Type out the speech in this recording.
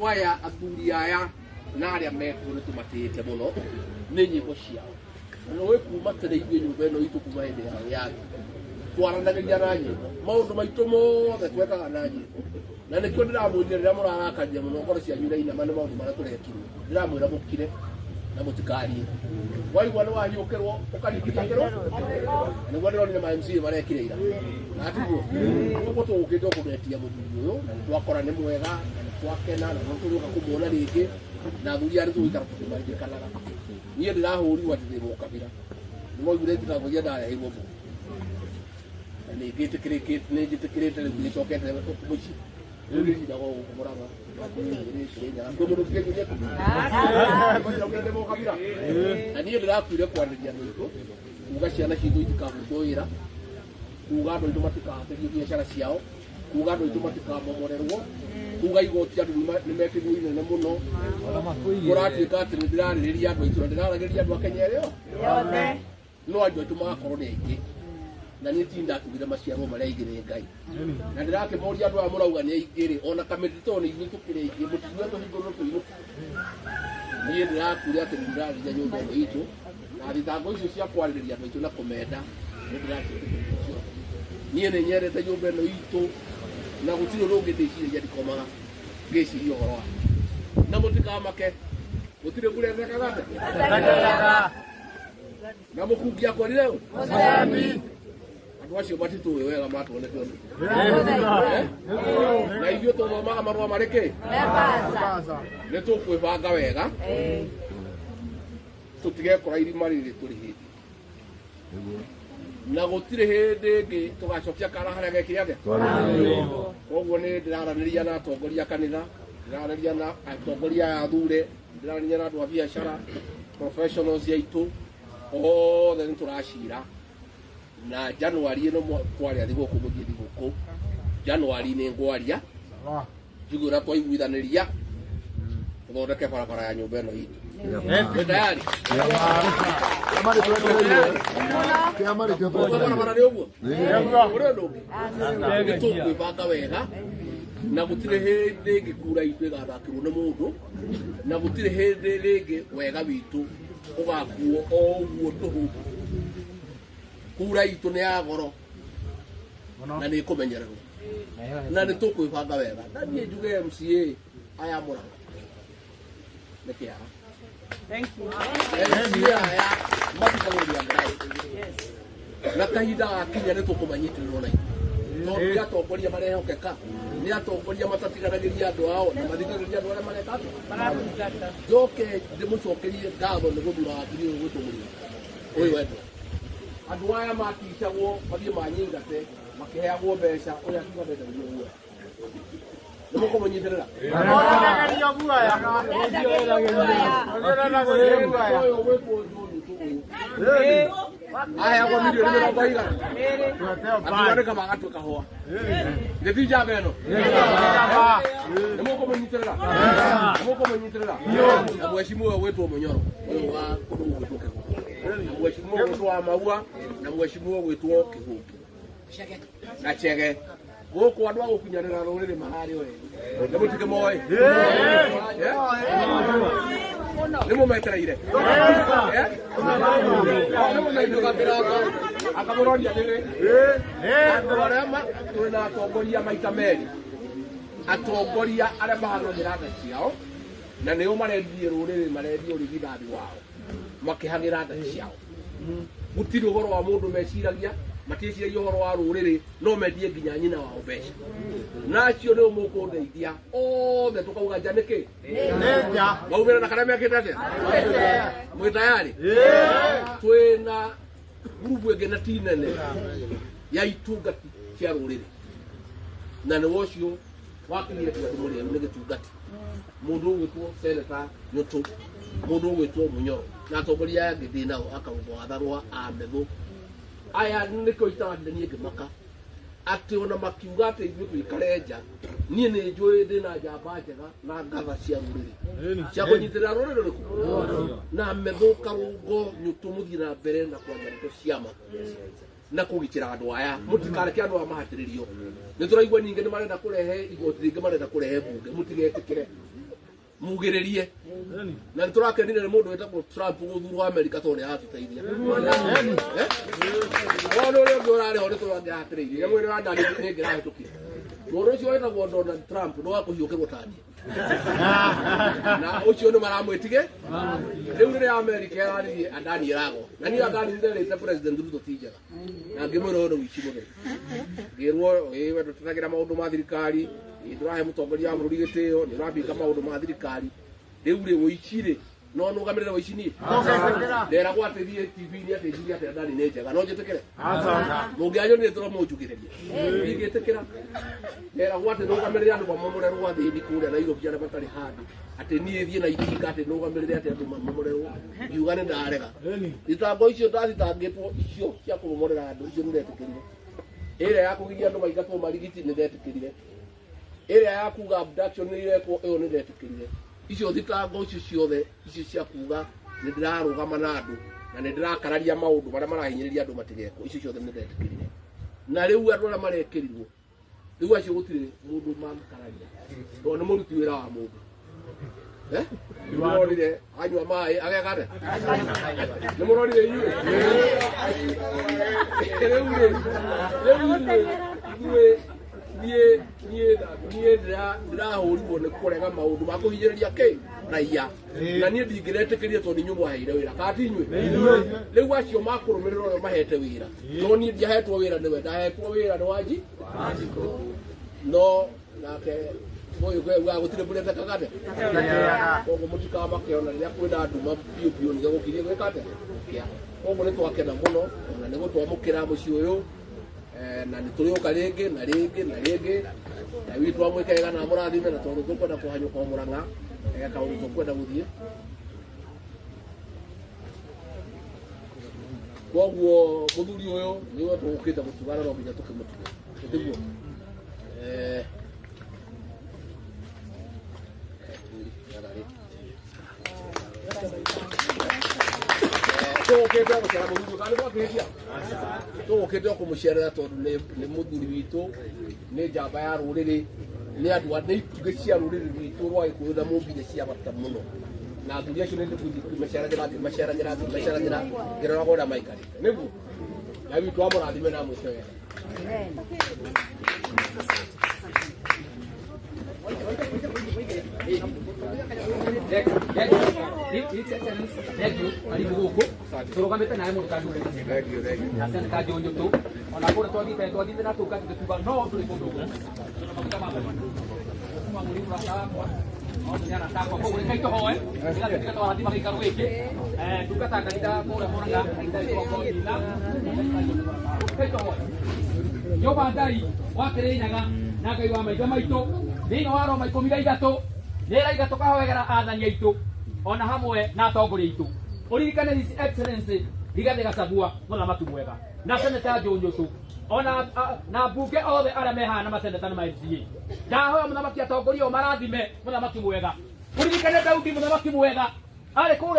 Aya athuri aya na arĩa mekuo nĩ tũmatĩĩte mũno nĩ nyĩmbo ciao. Na nĩũĩ kuma tene ithuĩ nyũmba ĩno itũ kuma hĩndĩ ya wĩyathi twaranagĩria na nyĩmbo, maũndũ maitũ mothe twekaga na nyĩmbo. Na nĩkĩo ndĩramwĩrire rĩrĩa mũrarakarire mũno ngoro cianyu irainama nĩ maũndũ marĩa tũrekirwo, ndĩramwĩra mũkire na mũtikarie. Waigua nĩ wahiũkĩrwo ũkaringithia kĩro, na nĩguo ndĩronire ma MCA marekire ira. Na tiguo? Koguo tũgũkĩte kũmetia mũthuri ũyũ na nĩtwakora nĩ mwega na nĩtwakena na no tũrĩũka kũmuona rĩngĩ na athuri aya nĩtũgũikara tũkĩmaririkanaga. Niĩ ndĩrahũrirwo atĩ ndĩ mũkabira. Nĩmwaiguire thitango iria ndareheirwo mũno. Na nĩngĩtĩkĩrĩkĩte nĩnjĩtĩkĩrĩte rĩu nĩcokete mũciĩ. Rĩu ndĩcindagwo gũkũ Mũrang'a. Kwĩ mũndũ ũngĩnjũria kũ? Ndĩ mũkabira. Na niĩ ndĩrakuire kwarĩria andũ aitũ kuga ciana citũ itikabutwo wĩra, kuga andũ aitũ matikahatĩrio biacara ciao, kuga andũ aitũ matikamomorerwo, kuga igoti andũ nĩmekĩrirwo inene mũno. Kũratuĩka atĩ nĩndĩrarĩrĩria andũ aitũ na ndĩraragĩria andũ a Kenya ĩrĩa Yothe. No andũ aitũ magakorwo nĩ aingĩ na niĩ ti ndatugire maciarwo marĩa aingĩ nĩ Ngai. Na ndĩrakĩmoria andũ aya mũrauga nĩ aingĩ rĩ, ona kamĩtĩ tondũ nĩ ithuĩ tũkĩrĩ aingĩ mũtigue tũhingũrwo tũinũke. Niĩ ndĩrakure atĩ nĩndĩrarĩria nyũmba ĩno itũ na thitango icio cia kwarĩrĩria andũ aitũ na kũmenda nĩ ndĩraciĩtĩkĩria ciothe. Niĩ nĩ nyendete nyũmba ĩno itũ na gũtirĩ ũndũ ũngĩ ndĩciragia, ndikomaga ngĩciria ũhoro wa na mũtikamake, gũtirĩ mbura ĩthekaga atĩa na mũkungi akorire ũ Mũcembi. Andũ acio matitũĩ wega matuonete ũndũ. Na ithuĩ tũthomaga marũa marĩ kĩ Mebasa. Nĩ tũkwĩbanga wega tũtigekora irima rĩrĩ tũrĩhĩtie na gũtirĩ hĩndĩ ĩngĩ tũgacokia kara harĩa gekire atĩa. Koguo nĩ ndĩraranĩria na atongoria a kanitha, ndĩraranĩria na atongoria aya athure, ndĩraranĩria na andũ a biacara, professionals aitũ othe nĩ tũracira na Januari ĩno twarĩa thigũkũ mũthiĩ thigũkũ Januari nĩ ngwaria njigue ũrĩa twaiguithanĩria tũthondeke barabara ya nyũmba ĩno itũ. Mwĩ tayari? Kĩama nĩ twetereire. Kĩama nĩ Ũguo twetereire. barabara nĩ ũguo ũrĩ ũndũ ũngĩ nĩ tũkwĩbanga wega na gũtirĩ hĩndĩ ĩngĩ kura itũ ĩgathakĩrwo nĩ mũndũ na gũtirĩ hĩndĩ rĩngĩ wega witũ ũgakuo o ũguo tũhũ. Kura itũ nĩ ya goro na nĩ ĩkũmenyererwo na nĩ tũkwĩbanga wega. Na niĩ njuge MCA aya Mũrang'a nĩ kĩara. Thank you. MCA aya mathikagĩrĩria Ngai na kahinda gakinya nĩ tũkũmanyitĩrĩrwo na ithuĩ tondũ nĩ atongoria marehokeka, nĩ atongoria matatiganagĩria andũ ao na mathikagĩrĩria andũ arĩa mareka atĩa. Maratungata. Njoke ndĩmũcokerie ngatho nĩ gũthura wakiri ũyũ gwĩtwo Mũrĩmi ũyũ wendwo. Andũ aya maticagwo mathiĩ manyingate makĩheagwo mbeca, ũrĩa akiuga ndendagĩrio guoya. Nĩ mũkũmũnyitĩrĩra? Ndendagĩrio guoya. Ndendagĩrio guoya. Ũyũ gwĩtwo Njũnitũ ũyũ aheagwo milioni mĩrongo igana akiuga nĩ kaba agatue kahũa. Gĩthi njamba ĩno nĩ mũkũmũnyitĩrĩra, nĩ mũkũmũnyitĩrĩra. Na mheshimiwa ũyũ gwĩtwo Mũnyoro ũyũ wa kũndũ gũgwĩtwo Kĩgũkũ, na mheshimiwa gwĩtwo wa Maua, na mheshimiwa gwĩtwo Kĩhũngĩ na Chege gũkũ andũ a gũkunyanĩra rũrĩrĩ mararĩ o erĩ nĩ mũtige moĩ nĩ mũmetereire nĩ mũmenyuga kĩroko akamũroria rĩrĩ andũ arĩa twĩna atongoria maita merĩ, atongoria arĩa mahagagĩra nda ciao na nĩo marendie rũrĩrĩ, marendie ũrigithathi wao makĩhagĩra nda ciao. Gũtirĩ ũhoro wa mũndũ meciragia, matiĩciragia ũhoro wa rũrĩrĩ, no mendie nginya nyina wao mbeca. Na acio nĩo mũkũndeithia othe tũkauga nja nĩkĩ maumĩra na karĩa mekĩte atĩa. Mwĩ tayari? Twĩna ngurubu ĩngĩ na ti nene ya itungati cia rũrĩrĩ na nĩ ũcio wakinyire tiga ndĩmũrĩe nĩ gĩtungati mũndũ ũgwĩtwo seneta Nyũtũ, mũndũ ũgwĩtwo Mũnyoro na atongoria aya angĩ ndĩ nao akarũngo wa Tharũa a Methũ aya. Nĩkĩo itaratire niĩ ngĩmaka atĩ ona makiuga atĩ ithuĩ tũikare nja, niĩ nĩ njũĩ ndĩ na njamba njega na ngatha cia rũrĩrĩ cia kũnyitĩrĩra rũrĩrĩ rũrĩkũ na Methũ Karũngo Nyũtũ mũthiĩ na mbere na kwaria ndeto ciama na kũgitĩra andũ aya. Mũtikareke andũ aya mahatĩrĩrio. Nĩ tũraigua ningĩ nĩ marenda kũrehe igoti rĩngĩ, marenda kũrehe mbunge. Mũtigetĩkĩre. Mugĩrĩrie. Na nĩ tũrakenire nĩ mũndũ wĩtagwo Trump gũthurwo Amerika tondũ nĩ aratũteithia. Wona ũrĩa ũngĩ ũrarĩ ho nĩ tũrangĩratĩrĩirie. Nyamũ ĩrĩa ũrandani nĩ ĩngĩrahĩtũkire. Mũndũ ũcio wĩtagwo Donald Trump nĩ wa kũhiũkĩrwo taniĩ. Na ũcio nĩ maramwĩtige. Rĩu rĩrĩa Amerika ĩraririe Adani ĩragwa. Na niĩ Adani nĩnderĩte President Ruto ti njega. Na ngĩmwĩra ũyũ nĩ ũici mũtheri. Ngĩrwo ĩĩ we ndũtetagĩra maũndũ ma thirikari, ĩĩ ndũrahe mũtongoria wa bũrũri gĩtĩo, nĩ ũrabinga maũndũ ma thirikari. Rĩu rĩ ũici rĩ, no nũgamĩrĩre ũici niĩ? Nderagwo atĩ thiĩ TV-inĩ atĩ njuge atĩ Adani nĩ njega, no njĩtĩkĩre? Mũngĩanyonire tũro mũnjugĩrĩrie. Ndingĩtĩkĩra. Nderagwo atĩ nũgamĩrĩre andũ mamomorerwo athĩni kũrĩa Nairobi arĩa matarĩ handũ. Atĩ niĩ thiĩ na itinga atĩ nũgamĩrĩre atĩ andũ mamomorerwo. Ngiuga nĩ ndarega. Thitango icio ndathitangĩtwo icio cia kũmomorera andũ icio nĩ ndetĩkĩrire. Ĩrĩa ya kũgiria andũ maingatwo marigiti nĩ ndetĩkĩrire. Ĩrĩa ya kuga abduction nĩ irekwo ĩyo nĩ ndetĩkĩrire. Icio thitango icio ciothe icio cia kuga nĩ ndĩrarũgama na andũ na nĩ ndĩrakararia maũndũ marĩa marahinyĩrĩria andũ matigekwo icio ciothe nĩ ndetĩkĩrire. Na rĩu andũ arĩa marekĩrirwo rĩu acio gũtirĩ mũndũ mangĩkararia tondũ nĩ mũruti wĩra wa mũndũ. Nĩ mũronire anyua maĩ agekate? Nĩ mũronire inyuĩ? Rĩu rĩ, rĩu ithuĩ niĩ niĩ niĩ ndĩrahũrirwo nĩ kũrega maũndũ ma kũhinyĩrĩria kĩ raia. Na niĩ ndingĩretĩkĩria tondũ inyuĩ mwaheire wĩra kana ti inyuĩ? Rĩu acio makũrũmĩrĩra ũrĩa mahete wĩra, no niĩ ndiahetwo wĩra nĩwe, ndahetwo wĩra nĩ Wanji. No nake ũyũ ugaga gũtirĩ mbura ĩtekaga atĩa? Koguo mũtikamake ona rĩrĩa kwĩna nduma biũ biũ nĩguo gũkirie gwĩka atĩa? Gũkĩa. Koguo nĩ twakena mũno ona nĩ gũtwamũkĩra mũciĩ ũyũ na nĩ tũrĩũka rĩngĩ na rĩngĩ na rĩngĩ. Na witũ amwĩke wega na amũrathime na tondũ tũkwenda kũhanyũka o Mũrang'a kaũndũ tũkwenda gũthiĩ. Koguo mũthuri ũyũ nĩwe tũgũkĩte gũtuga na no nginya tũkĩmũtuge. Tiguo? Tũgũkĩte gũcera mũthuri kana nĩ twakĩhĩtia? Tũgũkĩte o kũmũcerera tondũ nĩ mũthuri witũ, nĩ njamba ya rũrĩrĩ, nĩ andũ a nĩ itugĩ cia rũrĩrĩ rwitũ rwa Gĩkũyũ na mũmbire cia bata mũno. Na athuri acio nĩ ngũthiĩ kũmaceragĩra ngĩmaceragĩra ngĩmaceragĩra ngĩroraga ũrĩa maikarĩte. Nĩguo? Na witũ amũrathime na amwĩke wega. Karibu gũkũ tũrũgamĩte nawe mũndũ kandu na seneta Njũnjũtũ ona kũrĩa twathiĩte na tũka tũkiuga no tũrĩ kũndũ gũkũ maguta ma kuma mũrĩ mũrata wakwa no nĩ arata akwa koguo reke tũhoe nĩgetha tũtige twarathima gĩikaro gĩkĩ ndungata kanitha kũrĩa Mũrang'a kanitha ĩtagwo Nina reke tũhoe. Jehova Ngai wa Kĩrĩnyaga na Ngai wa maithe maitũ thĩinĩ wa Roma 13 nĩ ĩraiga tũkahoegera athani aitũ ona hamwe na atongoria aitũ. Ũririkane His Excellency Rigathĩ Gachagua mũthamaki mwega na seneta Njũnjũtũ ona na mbunge othe arĩa mehaha na maseneta na ma MCA. Ndahoya mũthamaki atongoria o marathime mũthamaki mwega. Ũririkane Daudi mũthamaki mwega arĩ kũrĩa